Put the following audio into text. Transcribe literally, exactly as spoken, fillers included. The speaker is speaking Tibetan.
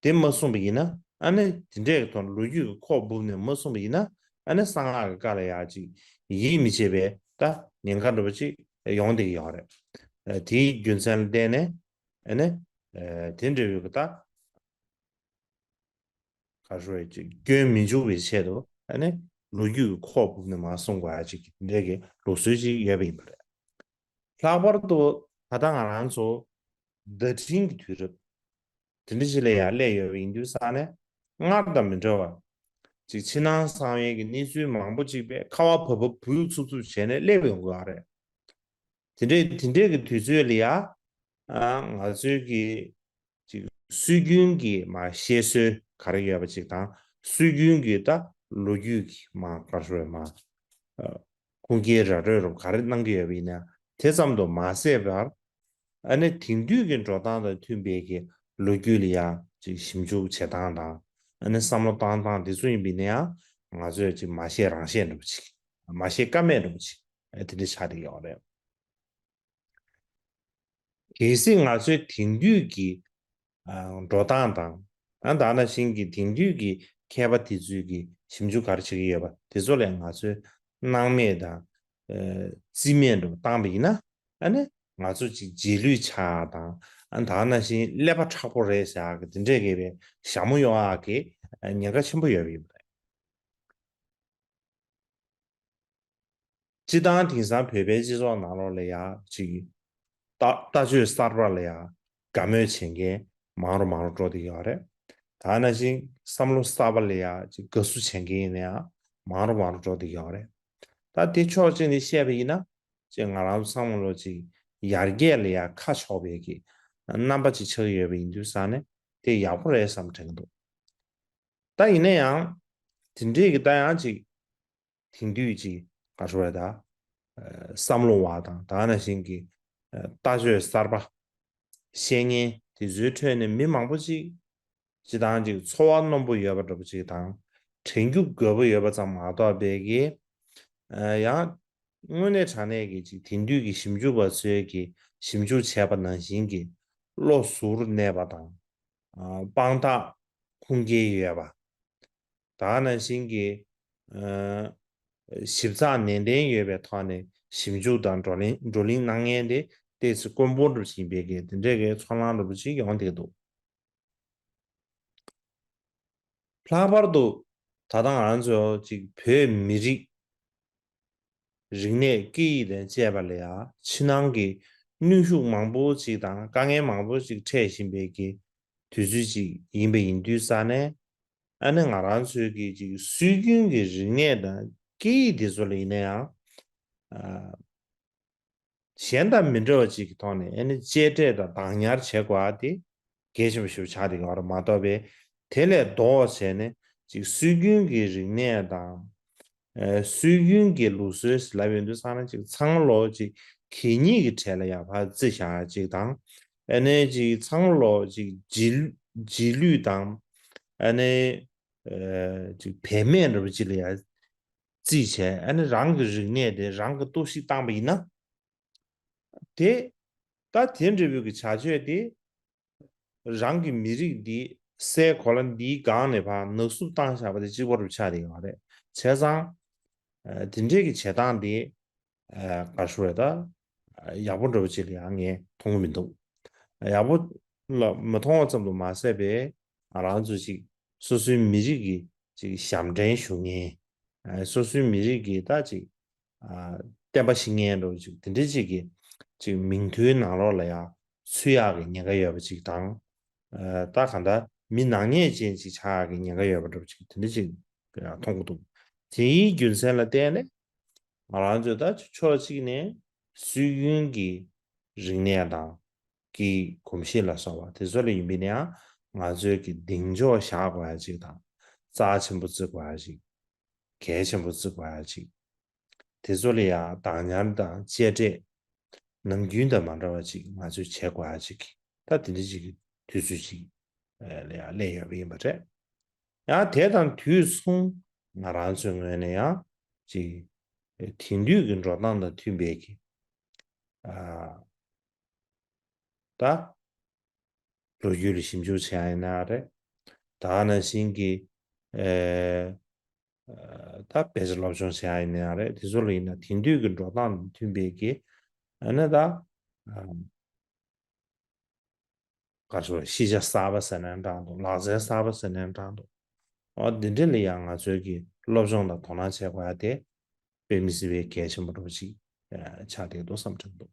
དེ་མ་གསུངས་པ་ཡིན་ན། ཨ་ནི་དེ་འདྲའི་གི་ཐོག་ལོ་རྒྱུས་ཀྱི་ཁོག་འབུབས་ནས་མ་གསུངས་པ་ཡིན་ན། ཨ་ནི་གསང་སྔགས་ཀྱི་བཀའ་ལ་ཡ་ཅིག་ཡིད་མི་ཆེས་པའི་ད་ཉེན་ཁ་འདྲ་པོ་ཅིག་ཡོང་བསྡད་ཀྱི་ཡོད་རེད། ཨ་དེའི་རྒྱུ་མཚན་ལ་བརྟེན་ནས། ཨ་ནི་ཨ་དེ་འདྲ་བའི་གི་ད་ག་རེ་ཞུ་དགོས་རེད། ཅིག་སྐྱོན་མི་འཇུག་པའི་ཆེད་དུ། ཨ་ནི་ལོ་རྒྱུས་ཀྱི་ཁོག་འབུབས་ནས་མར་གསུང་དགོས་ཡ་ཅིག་དེ་འདྲའི་གི་ལུགས་སྲོལ་ཅིག་ཡོད་པ་ཡིན་པ་རེད། ལྷག་པར་དུ་ད་ལྟ་ང་རང་ཚོ་བརྡ་འཕྲིན་གྱི་དུས་རབས་དེ་འདྲ་ཅིག་ལ་ཡང་སླེབས་ཡོད་པ་ཡིན་དུས་ཙང་ནས། སྔར་དང་མི་འདྲ་བ་ཅིག་ཕྱི་ནང་གསང་བའི་གི་གནས་ཚུལ་མང་པོ་ཅིག་པས་ཁ་བ་བབས་བབས་འབུ་ཡུག་འཚུབ་འཚུབ་བྱས་ནས་སླེབས་ཡོང་གི་ཡོད་རེད། དེ་འདྲའི་དེ་འདྲའི་གི་དུས་ཚོད་ལ་ཡ། ཨ་ང་ཚོའི་གི་ཅིག་སྲོལ་རྒྱུན་གྱི་མ་བཤད་སྲོལ་ག་རེ་ཡོད་པ་ཅིག་དང་། སྲོལ་རྒྱུན་གྱི་ད་ལོ་རྒྱུས་ཀྱི་མ་ག་རེ་ཞུ་དགོས་རེད། མ་ཨ་ཁུངས་སྐྱེལ་ར་སྤྲོད་རུ་ག་རེ་གནང་གི་ཡོད་པ་ཡིན་ན། དེ་ཙམ་དུ་མ་ཟད་པར། ཨ་ནི་དེང་དུས་ཀྱི་འགྲོ་སྟངས་དང་མཐུན་པའི་གི་ལོ་རྒྱུས་ལ་ཡ་ཅིག་ཞིབ་འཇུག་བྱེད་སྟངས་དང་། ཨ་ནི་བསམ་བློ་བཏང་སྟངས་དེ་ཚོ་ཡིན་པ་ཡིན་ན་ཡང་། ང་ཚོས་ཅིག་མ་བཤད་རང་བཤད་འདྲ་པོ་ཅིག་མ་བཤད་ཀ་མེད་འདྲ་པོ་ཅིག་ཨ་དེ་འདྲ་ཆགས་བསྡད་ཡོད་རེད། གལ་སྲིད་ང་ཚོའི་དེང་དུས་ཀྱི་ཨ་འགྲོ་སྟངས་དང་། ཨ་ད་ནང་བཞིན་གྱི་དེང་དུས་ཀྱི་མཁས་པ་དེ་ཚོས་ཀྱི་ཞིབ་འཇུག་ག་རེ་བྱེད་ཀྱི་ཡོད་པ་དེ་ཚོ་ལ་ང་ཚོས་སྣང་མེད་དང་། ཨ་རྩིས་མེད་འདྲ་བོ་བཏང་པ་ཡིན་ན། ཨ་ནི་ང་ཚོ་ཅིག་རྗེས་ལུས་ཆགས་དང་། ཨ་ད་ནང་བཞིན་ཀླད་པ་མཁྲེགས་པོ་རེད་ཟེར་གི་དེ་འདྲས་གི་བའི་ཞྭ་མོ་གཡོག་ཡག་གི་ཉེན་ཁ་ཆེན་པོ་ཡོད་པ་ཡིན་པ་རེད། སྤྱིར་བཏང་དེང་སང་བོད་པའི་སྤྱི་ཚོགས་ནང་ལོགས་ལ་ཡ་ཅིག་ལྟ་ལྟ་སྤྱོད་གསར་པ་ལ་ཡ་དགའ་མོས་བྱེད་མཁན་མང་རུ་མང་རུ་འགྲོ་བསྡད་ཡོད་རེད། ད་ནང་བཞིན་བསམ་བློ་གསར་པ་ལ་ཡ་ཅིག་དགའ་བསུ་བྱེད་མཁན་ཡིན་ན་ཡང་མང་རུ་མང་རུ་འགྲོ་བསྡད་ཡོད་རེད། ད་དེ་ཕྱོགས་གཅིག་ནས་བཤད་པ་ཡིན་ན། ཅིག་ང་རང་ཚོ་ཚང་མ་ལོ་ཅིག་ཡར་རྒྱས་ལ་ཡ་ཁ་ཕྱོགས་པའི་གི་རྣམ་པ་ཅིག་ཆགས་ཡོད་པ་ཡིན་དུས་ཙང་ནས་དེ་ཡག་པོ་རེད་བསམ་དྲན་གི་འདུག་ད་ཡིན་ན་ཡང་། དེ་འདྲས་ཀྱི་ད་ཡང་ཅིག་དེང་དུས་ཀྱི་ག་རེ་ཞུ་དགོས་རེད། ད་ཨ་བསམ་བློ་བ་དང་། ད་ནང་བཞིན་གྱི་ཨ་ལྟ་སྤྱོད་གསར་པ་བཤད་མཁན་དེ་ཚོའི་ཁྲོད་ནས་མི་མང་པོ་ཅིག་སྤྱིར་བཏང་ཅིག་འཚོ་བ་རྣོན་པོ་ཡོད་པ་འདྲ་པོ་ཅིག་དང་། དྲན་རྒྱུ་རྒོད་པོ་ཡོད་པ་ཙམ་མ་གཏོགས་པའི་གི་ཨ་ཡང་དངོས་གནས་དྲང་གནས་ཀྱི་ཅིག་དེང་དུས་ཀྱི་ཞིབ་འཇུག་པ་ཚོས་ཀྱི་ཞིབ་འཇུག་བྱས་པ་ནང་བཞིན་གྱི་བློ་གཟུར་གནས་པ་དང་། ཨ་དཔང་རྟགས་ཁུངས་སྐྱེལ་ཡོད་པ། ད་ག་ནང་བཞིན་གྱི་ཨ་ཞིབ་ཚགས་ནན་ཏན་ཡོད་པའི་ཐོག་ནས་ཞིབ་འཇུག་དང་བགྲོ་གླེང་བགྲོ་གླེང་གནང་མཁན་དེ་ཏོག་ཙམ་དཀོན་པོ་འདྲ་པོ་ཞིག་ཡིན་པའི་གི་དེ་འདྲའི་གི་ཚོར་སྣང་འདྲ་པོ་ཞིག་ཡོང་བསྡད་འདུག་ལྷག་པར་དུ་ད་ལྟ་ང་ཚོ་ཅིག་བོད་མི་རིགས་རིག་གནས་སྐད་ཡིག་དང་བཅས་པ་ལ་ཡང་ཕྱི་ནང་གི་གནོན་ཤུགས་མང་པོ་ཅིག་དང་དཀའ་ངལ་མང་པོ་ཅིག་འཕྲད་བཞིན་པའི་གི་དུས་ཚོད་ཅིག་ཡིན་པ་ཡིན་དུས་ཙང་ནས། ཨ་ནི་ང་རང་ཚོའི་གི་ཅིག་སྲོལ་རྒྱུན་གྱི་རིག་གནས་དང་སྐད་ཡིག་དེ་ཚོ་ལ་ཡིན་ན་ཡང་། ཨ་གཞན་དང་མི་འདྲ་བ་ཅིག་གི་ཐོག་ནས་ཨ་ནི་གཅེས་སྤྲས་དང་བདག་ཉར་བྱེད་དགོས་པ་དེ་གལ་ཆེན་པོ་ཞིག་ཆགས་བསྡད་ཀྱི་ཡོད་རེད་མ་གཏོགས་པའི། དེ་ལས་ལྡོག་བྱས་ནས་ཅིག་སྲོལ་རྒྱུན་གྱི་རིག་གནས་དང་། ཨ་སྲོལ་རྒྱུན་གྱི་ལུགས་སྲོལ་ཟེར་ལབ་ཡོང་དུས་ཙང་ནས་ཅིག་ཚང་མ་ལོ་ཅིག་གད་སྙིགས་ཀྱི་གྲས་ལ་ཡང་ཕར་བརྩི་བཞག་ཅིག་དང་། ཨ་ནི་ཅིག་ཚང་མ་ལོ་ཅིག་རྗེས་རྗེས་ལུས་དང་། ཨ་ནི་ཨ་ཅིག་བེད་མེད་འདྲ་པོ་ཅིག་ལ་ཡང་བརྩིས་བྱས། ཨ་ནི་རང་གི་རིག་གནས་དེ་རང་གིས་གཏོར་བཤིག་བཏང་པ་ཡིན་ན། དེ་ད་དེ་འདྲ་བོའི་གི་བྱ་སྤྱོད་དེ་རང་གི་མི་རིགས་འདི་སའི་གོ་ལ་འདིའི་སྒང་ནས་ཕར་ནག་བསུབ་བཏང་བཞག་པ་དེ་གཅིག་པ་རུ་ཆགས་བསྡད་ཡོད་རེད། བྱས་ཙང་ཨ་དེ་འདྲའི་གི་བྱེད་སྟངས་དེ་ཨ་ག་རེ་ཞུ་དགོས་རེད། ད་ཡག་པོ་འདྲ་པོ་ཅིག་ལ་ཡང་ངས་མཐོང་གི་མི་འདུག་ཡག་པོ་ལ་མི་མཐོང་བ་ཙམ་དུ་མ་ཟད་པའི། ང་རང་ཚོ་ཅིག་སོ་སོའི་མི་རིགས་ཀྱི་ཅིག་ཞབས་འདྲེན་ཞུ་མཁན། ཨ་སོ་སོའི་མི་རིགས་ཀྱི་ད་ཅིག་ཨ་བསྟན་པ་བཤིག་མཁན་འདྲ་པོ་ཅིག་དེ་འདྲ་ཅིག་གི་ཅིག་མིང་ཐོའི་ནང་ལོགས་ལ་ཡང་ཚུད་ཡག་གི་ཉེན་ཁ་ཡོད་པ་ཅིག་དང་། ཨ་ད་གང་ལྟར་མི་ནག་ཉེས་ཅན་ཅིག་ཆགས་ཡག་གི་ཉེན་ཁ་ཡོད་པ་འདྲ་པོ་ཅིག་དེ་འདྲ་ཅིག་ཡང་མཐོང་གི་འདུག་དེའི་རྒྱུ་མཚན་ལ་བརྟེན་ནས་ང་རང་ཚོས་ད་ཕྱོགས་གཅིག་ནས་སྲོལ་རྒྱུན་གྱི་རིག་གནས་དང་། གི་གོམས་གཤིས་ལ་སོགས་པ་དེ་ཚོ་ལ་ཡིན་པ་ཡིན་ན་ཡང་། ང་ཚོའི་གི་གདེང་འཇོག་བཞག་དགོས་ཡ་ཅིག་དང་། རྩ་ཆེན་པོ་བརྩི་དགོས་ཡ་ཅིག་གལ་ཆེན་པོ་བརྩི་དགོས་ཡ་ཅིག་དེ་ཚོ་ལ་ཡང་བདག་ཉར་དང་གཅེས་སྤྲས་ནམ་རྒྱུན་དང་མ་འདྲ་བ་ཅིག་ང་ཚོས་བྱེད་དགོས་ཡ་ཅིག་ད་དེ་འདྲ་ཅིག་གི་དུས་ཚོད་ཅིག་ལ་ཡང་སླེབས་ཡོད་པ་ཡིན་པ་རེད། ཡང་དེ་དང་དུས་མཚུངས་ང་རང་ཚོའི་ངོས་ནས་ཡང་ཅིག་དེང་དུས་ཀྱི་འགྲོ་སྟངས་དང་མཐུན་པའི་གི་ཨ་ད་ལོ་རྒྱུས་ལ་ཞིབ་འཇུག་བྱེད་ཡ་ཡིན་ན་རེད། ད་ག་ནང་བཞིན་གྱི་ཨེ་ད་དཔེ་ཆ་སློབ་སྦྱོང་བྱེད་ཡ་ཡིན་ན་ཡང་རེད། དེ་ཚོ་ལ་ཡིན་ན་དེང་དུས་ཀྱི་འགྲོ་སྟངས་དང་མཐུན་པའི་གི་ཨ་ནི་ད་ག་རེ་ཞུ་དགོས་རེད། ཤེས་བྱ་གསར་པ་ཟེར་ནའང་འདྲ་འདུག་ལག་རྩལ་གསར་པ་ཟེར་ནའང་འདྲ་འདུག་འོ་འདི་འདྲ་ལ་ཡང་ང་ཚོས་ཀྱི་སློབ་སྦྱོང་དང་དོ་སྣང་བྱེད་དགོས་ཡ་དེ་དཔེ་མི་སྲིད་པའི་གལ་ཆེན་པོ་འདྲ་པོ་ཅིག་ཆགས་བསྡད་འདུག་བསམ་དྲན་འདུག